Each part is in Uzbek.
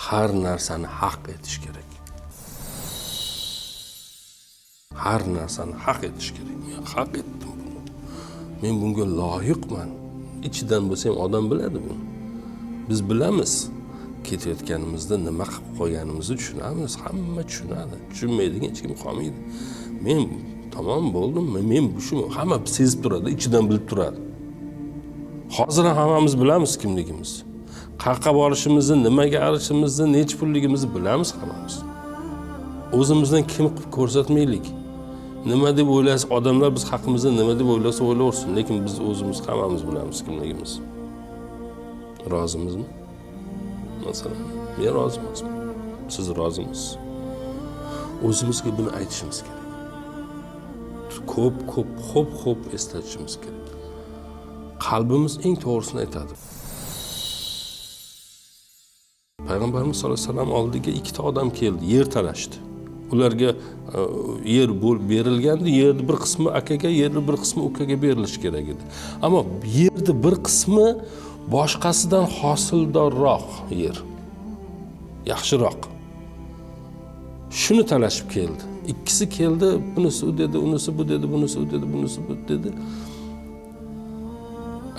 Har narsani haq etish kerak. Har narsani haq etish kerak. Men haq etdim buni. Men bunga loyiqman. Ichidan bo'lsa ham odam biladi buni. Biz bilamiz. Ketayotganimizda nima qilib qo'yganimizni tushunamiz. Hamma tushunadi. Tushunmaydigan hech kim qolmaydi. Men tamom bo'ldim. Men shu hamma sezib turadi, ichidan bilib turadi. Hozir ham hammamiz bilamiz kimligimizni. Qayerga borishimizni, nimaga arishimizni, necha pulligimizni bilamiz hammamiz. O'zimizdan kim qilib ko'rsatmaylik. Nima deb o'ylasa odamlar biz haqimizda nima deb o'ylasa o'ylaversin, lekin biz o'zimiz hammamiz bilamiz kimligimizni. Rozimizmi? Masalan, men rozi emasman. Siz rozimisiz? O'zimizga buni aytishimiz kerak. Ko'p-ko'p, xo'p-xo'p eslatishimiz kerak. Qalbimiz eng to'g'risini aytadi. Payg'ambarimiz sollallohu alayhi vasallam oldiga ikkita odam keldi, yer talashdi. Ularga yer berilgandi, yerni bir qismi akaga, yerni bir qismi ukaga berilishi kerak edi. Ammo yerni bir qismi boshqasidan hosildorroq yer, yaxshiroq. Shuni talashib keldi. Ikkisi keldi, bunisi u dedi, unisi bu dedi, bunisi u dedi, bunisi bu dedi.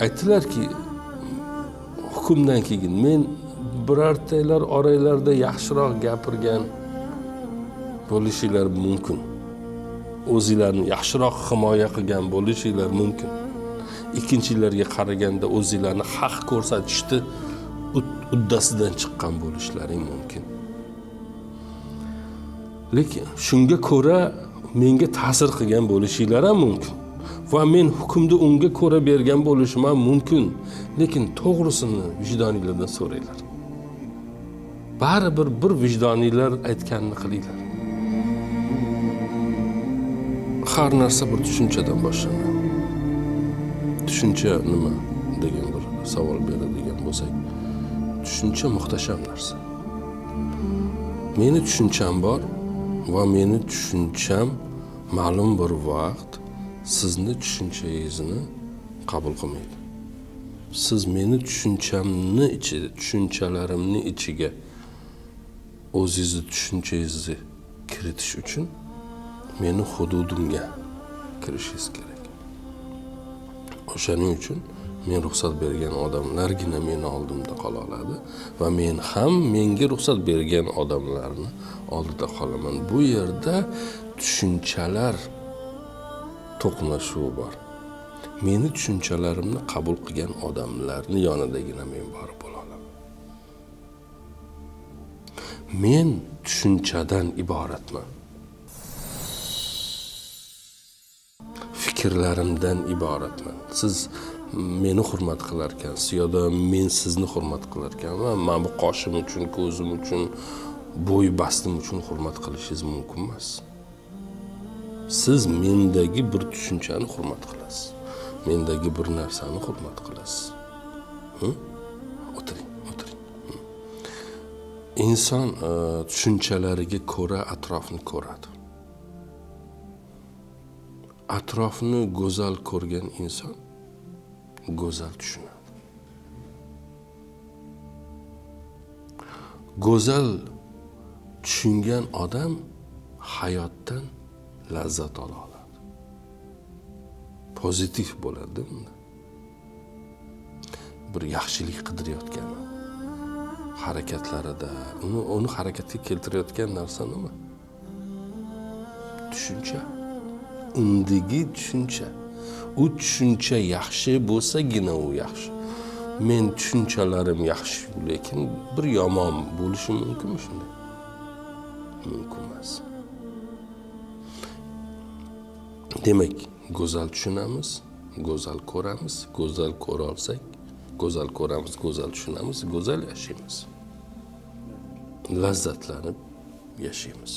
Aytdilarki, hukmdan keyin men birortanglar oranglarda yaxshiroq gapirgan bo'lishinglar mumkin. O'zinglarni yaxshiroq himoya qilgan bo'lishinglar mumkin. Ikkinchilarga qaraganda o'zinglarni haq ko'rsatishni uddasidan chiqqan bo'lishlaring mumkin. Lekin shunga ko'ra menga ta'sir qilgan bo'lishinglar ham mumkin. Va men hukmni unga ko'ra bergan bo'lishim ham mumkin. Lekin to'g'risini vijdoninglardan so'ranglar. Baribir bir vijdoninglar aytganini qilinglar. Har narsa bir tushunchadan boshlanadi. Tushuncha nima degan bir savol beradigan bo'lsak, tushuncha muhtasham narsa. Meni tushuncham bor va meni tushuncham ma'lum bir vaqt sizni tushunchangizni qabul qilmaydi. Siz meni tushunchamni ichida, tushunchalarimni ichiga o'zingizni tushunchangizni kiritish uchun meni hududimga kirishingiz kerak. O'shaning uchun men ruxsat bergan odamlargina meni oldimda qola oladi va men ham menga ruxsat bergan odamlarni oldida qolaman. Bu yerda tushunchalar to'qnashuvi bor. Meni tushunchalarimni qabul qilgan odamlarni yonidagina men borib bo'la olaman. Men tushunchadan iboratman. Fikrlarimdan iboratman. Siz meni hurmat qilar ekansiz yoda men sizni hurmat qilar ekanman. Men bu qoshim uchun, ko'zim uchun, bo'y bastim uchun hurmat qilishingiz mumkin emas. Siz mendagi bir tushunchani hurmat qilasiz. Mendagi bir narsani hurmat qilasiz. O'tiring, o'tiring. Inson tushunchalariga ko'ra atrofni ko'radi. Atrofni go'zal ko'rgan inson go'zal tushunadi. Go'zal tushungan odam hayotdan lazzat ola oladi. Pozitiv bo'ladi unda. Bir yaxshilik qidirayotgan harakatlarida, uni harakatga keltirayotgan narsa nima? Tushuncha. Undagi tushuncha. U tushuncha yaxshi bo'lsagina u yaxshi. Men tushunchalarim yaxshi, lekin bir yomon bo'lishi mumkinmi shunday? Mumkin emas. Demak, go'zal tushunamiz, go'zal ko'ramiz, go'zal ko'ra olsak, go'zal ko'ramiz, go'zal tushunamiz, go'zal yashaymiz. Lazzatlanib yashaymiz.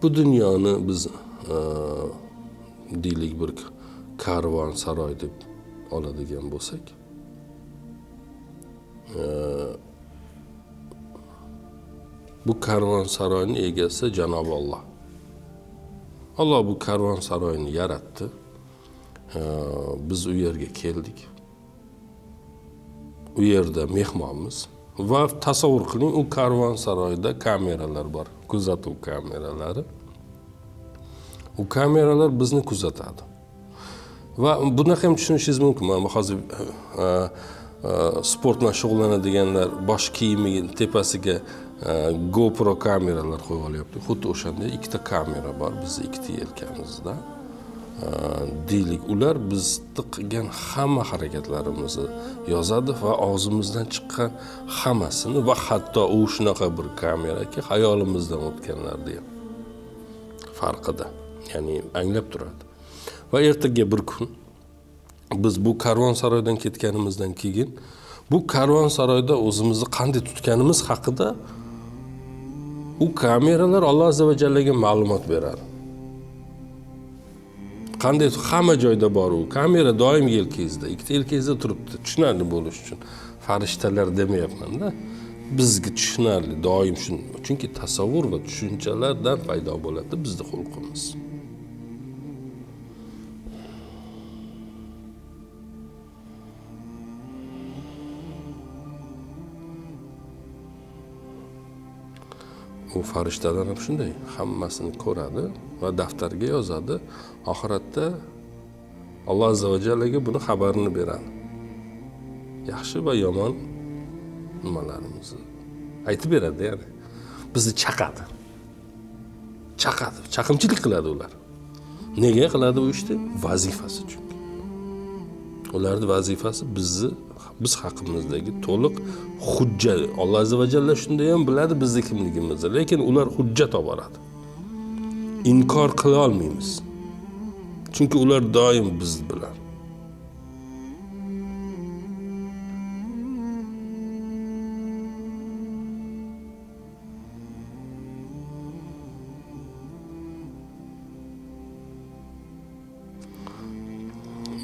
Bu dunyoni biz deylik bir karvon saroy deb oladigan bo'lsak, bu karvon saroyning egasi Janobi Alloh. Alloh bu karvon saroyni yaratdi. Biz u yerga keldik. U yerda mehmonmiz. Va tasavvur qiling, u karvon saroyda kameralar bor, kuzatuv kameralari. U kameralar bizni kuzatadi. Va bunaqa ham tushunishingiz mumkin. Mana hozir sport bilan shug'ullanadiganlar bosh kiyimining tepasiga GoPro kameralar qo'yib olyapti. Xuddi o'shanday ikkita kamera bor bizni ikkita yelkamizda. Deylik, ular bizni qilgan hamma harakatlarimizni yozadi va og'zimizdan chiqqan hammasini, va hatto u shunaqa bir kameraki xayolimizdan o'tganlarni ham farqida, ya'ni anglab turadi. Va ertaga bir kun biz bu karvon saroydan ketganimizdan keyin bu karvon saroyda o'zimizni qanday tutganimiz haqida u kameralar Alloh azza va jallaga ma'lumot beradi. Qanday hamma joyda bor u kamera, doim yelkangizda, ikkita yelkangizda turibdi. Tushunarli bo'lish uchun farishtalar demayapman-da. Bizga tushunarli doim shuni, chunki tasavvur va tushunchalardan paydo bo'ladi bizni xulqimiz. U farishtalar ham shunday hammasini ko'radi va daftarga yozadi. Oxiratda Alloh azza va jallaga buni xabarini beradi. Yaxshi va yomon nimalarimizni aytib beradi, ya'ni bizni chaqadi. Chaqadi, chaqimchilik qiladi ular. Nega qiladi u ishni? Vazifasi chunki. Ularning vazifasi bizni, biz haqimizdagi to'liq hujjat. Alloh azza va jalla shunday ham biladi bizni kimligimizni, lekin ular hujjat olib. Inkor qila olmaymiz. Chunki ular doim biz bilan.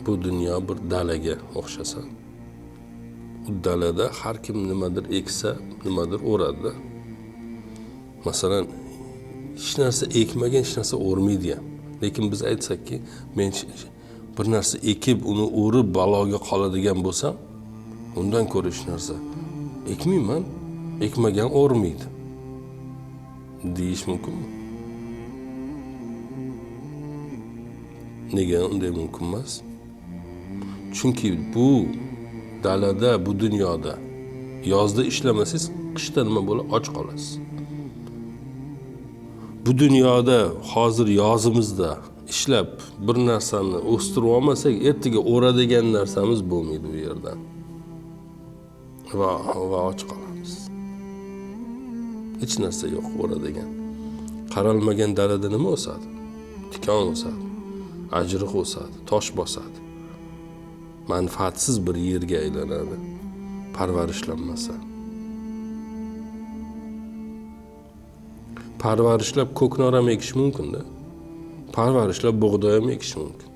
Bu dunyo bir dalaga o'xshasa, u dalada har kim nimadir eksa, nimadir o'radi. Masalan, hech narsa ekmagan hech narsa o'rmaydi ham. Lekin biz aytsakki, men bir narsa ekib, uni o'rib baloga qoladigan bo'lsam, undan ko'ra hech narsa ekmayman, ekmagan o'rmaydi deyish mumkinmi? Nega unday mumkin emas? Chunki bu dalada, bu dunyoda yozda ishlamasangiz, qishda nima bo'ladi? Och qolasiz. Bu dunyoda hozir yozimizda ishlab bir narsani o'stirib olmasak, ertaga o'radigan narsamiz bo'lmaydi u yerdan. Va och qolamiz. Hech narsa yo'q o'radigan. Qaralmagan dalada nima o'sadi? Tikon o'sadi, ajriq o'sadi, tosh bosadi. Manfaatsiz bir yerga aylanadi parvarishlanmasa. Parvarishlab ko'knor ham ekish mumkin-da. Parvarishlab bug'doy ham ekish mumkin.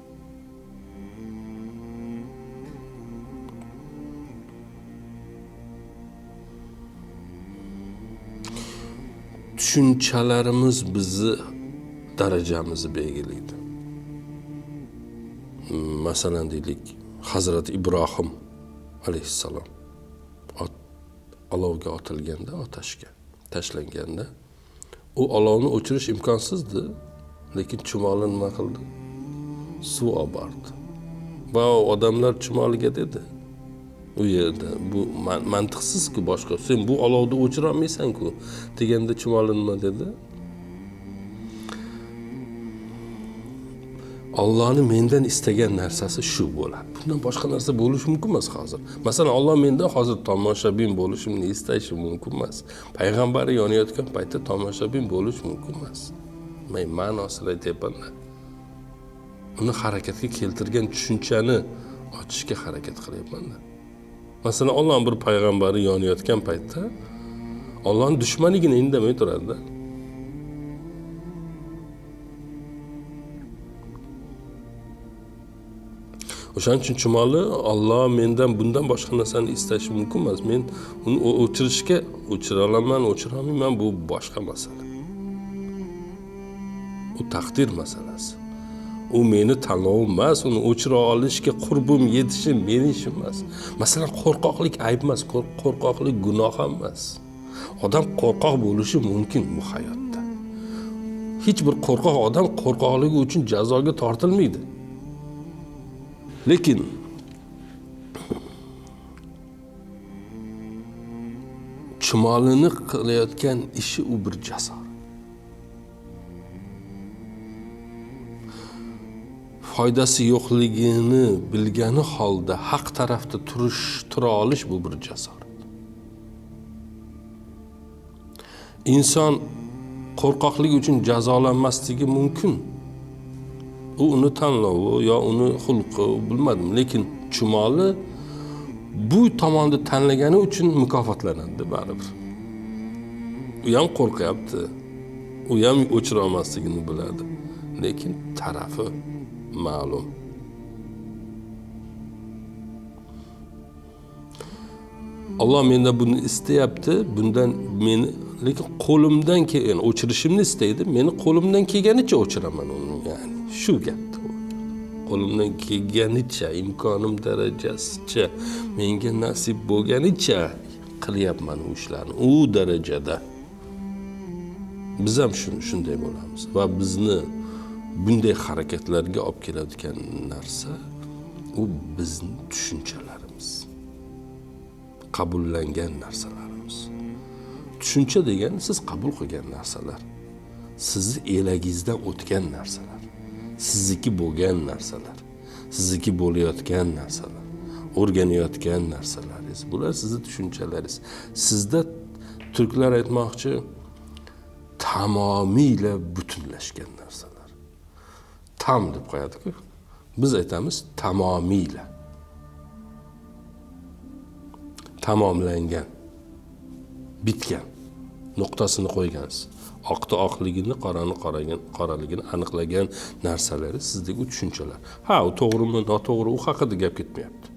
Tushunchalarimiz bizni darajamizni belgilaydi. Masalan deylik, Hazrati Ibrohim alayhissalom olovga otilganda, otashga tashlanganda u olovni o'chirish imkonsizdi, lekin chumoli nima qildi? Suv olib bordi. Va odamlar chumoliga dedi, u yerda bu mantiqsiz-ku, boshqa sen bu olovni o'chira olmaysan-ku deganda chumoli nima dedi? Allohning mendan istagan narsasi shu bo'ladi. Bundan boshqa narsa bo'lishi mumkin emas hozir. Masalan, Alloh mendan hozir tomoshabin bo'lishimni istashi mumkin emas. Payg'ambari yonayotgan paytda tomoshabin bo'lish mumkin emas. Men ma'nosini aytyapman. Uni harakatga keltirgan tushunchani ochishga harakat qilyapman. Masalan, Alloh bir payg'ambari yonayotgan paytda Allohning dushmanigina indamay turadi-da. O'shaning uchun chumoli Alloh mendan bundan boshqa narsani istashi mumkin emas. Men uni o'chirishga o'chira olaman, o'chira olmayman, bu boshqa masala. U taqdir masalasi. U meni tanlovim emas, uni o'chira olishga qurbim yetishi meni ishim emas. Masalan, qo'rqoqlik ayb emas, qo'rqoqlik gunoh ham emas. Odam qo'rqoq bo'lishi mumkin bu hayotda. Hech bir qo'rqoq odam qo'rqoqligi uchun jazoga tortilmaydi. Lekin chumolini qilayotgan ishi u bir jasorat. Foydasi yo'qligini bilgani holda haq tarafda tura olish bu bir jasorat. Inson qo'rqoqlik uchun jazolanmasligi mumkin. U uni tanlovi yo uni xulqi, bilmadim, lekin chumoli bu tomonni tanlagani uchun mukofotlanadi baribir. U ham qo'rqyapti, u ham o'chira olmasligini biladi, lekin tarafi ma'lum. Alloh mendan buni istayapti, bundan meni, lekin qo'limdan kelgan o'chirishimni istaydi, meni qo'limdan kelganicha o'chiraman uni, ya'ni shu gapni. Qo'limdan kelganicha, imkonim darajasicha, menga nasib bo'lganicha qilyapman u ishlarni. U darajada biz ham shunday bo'lamiz va bizni bunday harakatlarga olib keladigan narsa u bizni tushunchalarimiz, qabullangan narsalarimiz. Tushuncha degani siz qabul qilgan narsalar, sizni elagingizdan o'tgan narsalar, sizniki bo'lgan narsalar, sizniki bo'layotgan narsalar, o'rganayotgan narsalaringiz. Bular sizni tushunchalaringiz. Sizda turklar aytmoqchi, tamomiyla butunlashgan narsalar. Tam deb qo'yadi-ku. Biz aytamiz tamomiyla. Tamomlangan, bitgan nuqtasini qo'ygansiz. Oqni oqligini, qorani qoraligini aniqlagan narsalari sizdagi tushunchalar. Ha, u to'g'rimi, noto'g'ri, u haqida gap ketmayapti.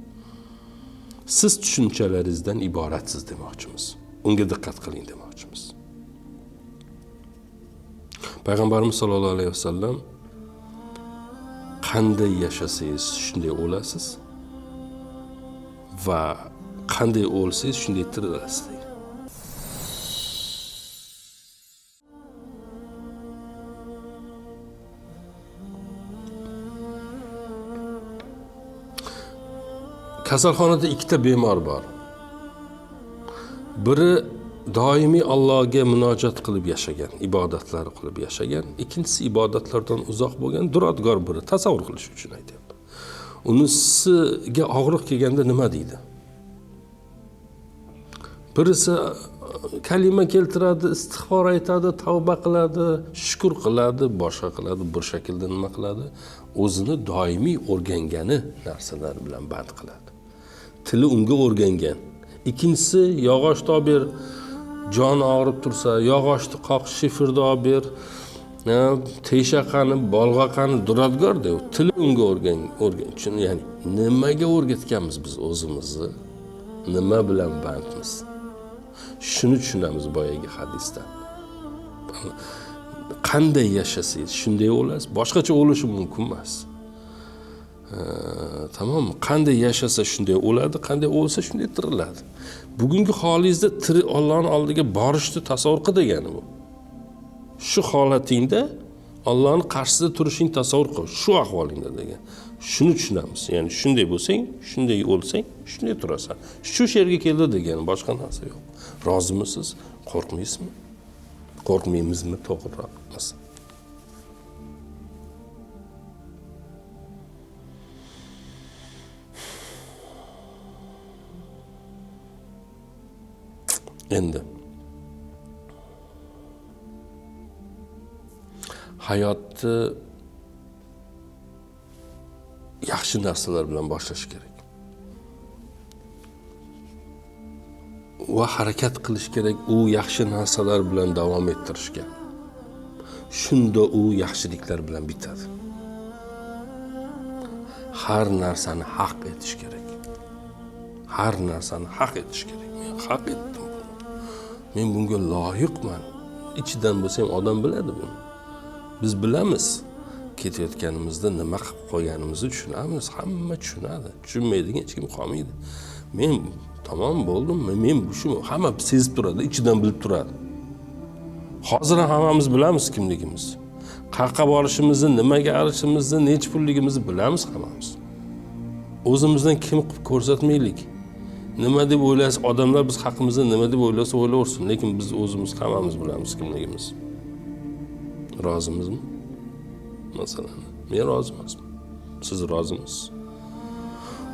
Siz tushunchalaringizdan iboratsiz demoqchimiz. Unga diqqat qiling demoqchimiz. Payg'ambarimiz sollallohu alayhi vasallam qanday yashasangiz shunday o'lasiz va qanday o'lsangiz shunday tirilasiz degan. Kasalxonada ikkita bemor bor. Biri doimiy Allohga munojat qilib yashagan, ibodatlar qilib yashagan, ikkinchisi ibodatlardan uzoq bo'lgan duradgor biri. Tasavvur qilish uchun aytyapman. Unisiga og'riq kelganda nima deydi? Birisi kalima keltiradi, istig'for aytadi, tavba qiladi, shukr qiladi, boshqa qiladi, bir shaklda nima qiladi? O'zini doimiy o'rgangani narsalar bilan band qiladi. Tili unga o'rgangan. Ikkinchisi yog'ochni olib ber, joni og'rib tursa, yog'ochni qoq, shifrni olib ber, tesha qani, bolg'a qani, duradgor deb tili unga o'rgan, ya'ni nimaga o'rgatganmiz biz o'zimizni? Nima bilan bandmiz? Shuni tushunamiz boyagi hadisdan. Qanday yashasangiz shunday o'lasiz, boshqacha o'lishi mumkin emas. Tamommi? Qanday yashasa shunday o'ladi, qanday o'lsa shunday tiriladi. Bugungi holingizda tiri Allohning oldiga borishni tasavvur qil degani bu. Shu holatingda Allohning qarshisida turishing tasavvur qil, shu ahvolingda degan. Shuni tushunamiz. Ya'ni shunday bo'lsang, shunday o'lsang, shunday turasan. Shu she'rga keldi degani, boshqa narsa yo'q. Rozimisiz? Qo'rqmaysizmi? Qo'rqmaymizmi? To'g'riroq masalan. Endi hayotni yaxshi narsalar bilan boshlash kerak. Va harakat qilish kerak u yaxshi narsalar bilan davom ettirishga. Shunda u yaxshiliklar bilan bitadi. Har narsani haq etish kerak. Har narsani haq etish kerak. Men haq etdim buni. Men bunga loyiqman. Ichidan bo'lsa ham odam biladi buni. Biz bilamiz, Ketayotganimizda nima qilib qo'yganimizni tushunamiz, hamma tushunadi. Tushunmaydigan hech kim qolmaydi. Men tamom bo'ldim, men shu hamma sezib turadi, ichidan bilib turadi. Hozir ham hammamiz bilamiz kimligimizni. Qayerga borishimizni, nimaga arishimizni, necha pulligimizni bilamiz hammamiz. O'zimizdan kim qilib ko'rsatmaylik. Nima deb o'ylasa odamlar biz haqimizda nima deb o'ylasa o'ylaversin, lekin biz o'zimiz hammamiz bilamiz kimligimizni. Rozimizmi? Masalan, men rozi emasman. Siz rozimisiz?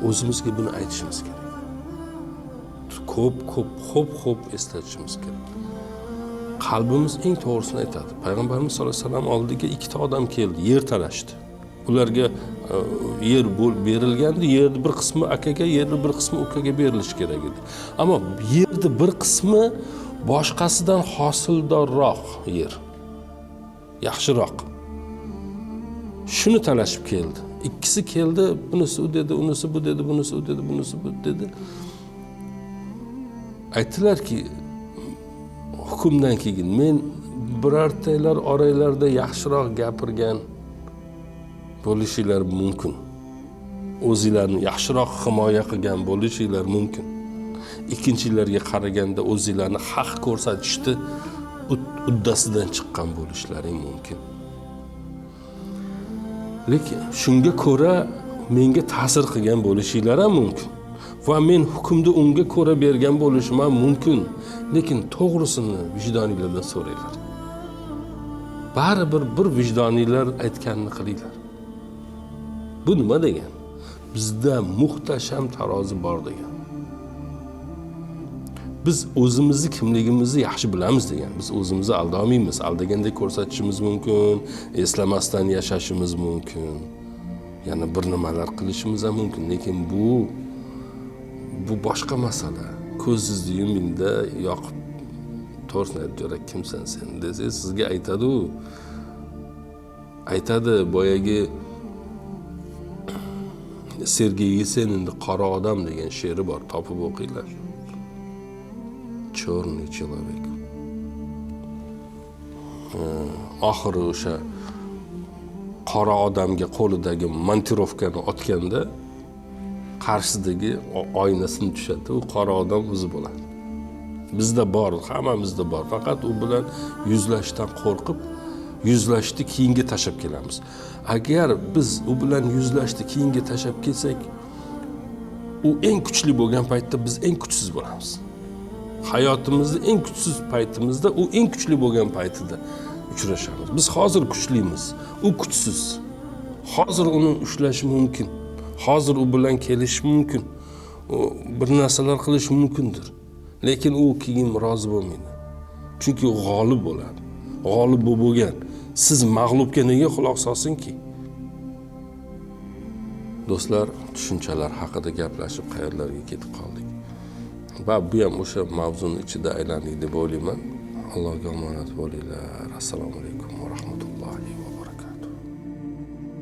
O'zimizga buni aytishimiz kerak. Ko'p xo'p eslatishimiz kerak. Qalbimiz eng to'g'risini aytadi. Payg'ambarimiz sollallohu alayhi vasallam oldiga ikkita odam keldi, yer talashdi. Ularga yer berilgandi, yerni bir qismi akaga, yerni bir qismi ukaga berilishi kerak edi. Ammo yerni bir qismi boshqasidan hosildorroq yer. Yaxshiroq. Shuni talashib keldi. Ikkisi keldi, bunisi u dedi, unisi bu dedi, bunisi u dedi, bunisi bu dedi. Aytdilarki, hukmdan keyin men birortanglar oranglarda yaxshiroq gapirgan bo'lishinglar mumkin. O'zinglarni yaxshiroq himoya qilgan bo'lishinglar mumkin. Ikkinchilarga qaraganda o'zinglarni haq ko'rsatishni uddasidan chiqqan bo'lishlaring mumkin. Lekin shunga ko'ra menga ta'sir qilgan bo'lishinglar ham mumkin. Va men hukmni unga ko'ra bergan bo'lishim ham mumkin. Lekin to'g'risini vijdoninglardan so'ranglar. Baribir bir vijdoninglar aytganini qilinglar. Bu nima degan? Bizda muhtasham tarozi bor degan. Biz o'zimizni kimligimizni yaxshi bilamiz degan. Biz o'zimizni aldamaymiz. Aldagandek ko'rsatishimiz mumkin, eslamasdan yashashimiz mumkin. Yana bir nimalar qilishimiz ham mumkin, lekin bu boshqa masala. Ko'zingizni yumingda yoqib to'g'risini aytib jo'ra kimsan sen desangiz sizga aytadi u. Aytadi boyagi Sergey Yeseninning Qora odam degan she'ri bor, topib o'qinglar. Черный человек. Oxiri o'sha qora odamga qo'lidagi montirovkani otganda qarshisidagi oynasini tushadi, u qora odam o'zi bo'ladi. Bizda bor, hammamizda bor. Faqat u bilan yuzlashdan qo'rqib, yuzlashni keyinga tashlab kelamiz. Agar biz u bilan yuzlashni keyinga tashlab kelsak, u eng kuchli bo'lgan paytda biz eng kuchsiz bo'lamiz. Hayotimizda eng kuchsiz paytimizda u eng kuchli bo'lgan paytida uchrashamiz. Biz hozir kuchlimiz, u kuchsiz. Hozir uni ushlash mumkin. Hozir u bilan kelish mumkin. U bir narsalar qilish mumkindir. Lekin u keyin rozi bo'lmaydi. Chunki u g'olib bo'ladi. G'olib bo'lgan. Siz mag'lubga nega quloq solsinki? Do'stlar, tushunchalar haqida gaplashib qayerlarga ketib qoldik. Va bu ham o'sha mavzuning ichida aylandik deb o'ylayman. Allohga omonat bo'linglar. Assalomu alaykum va rahmatullohi.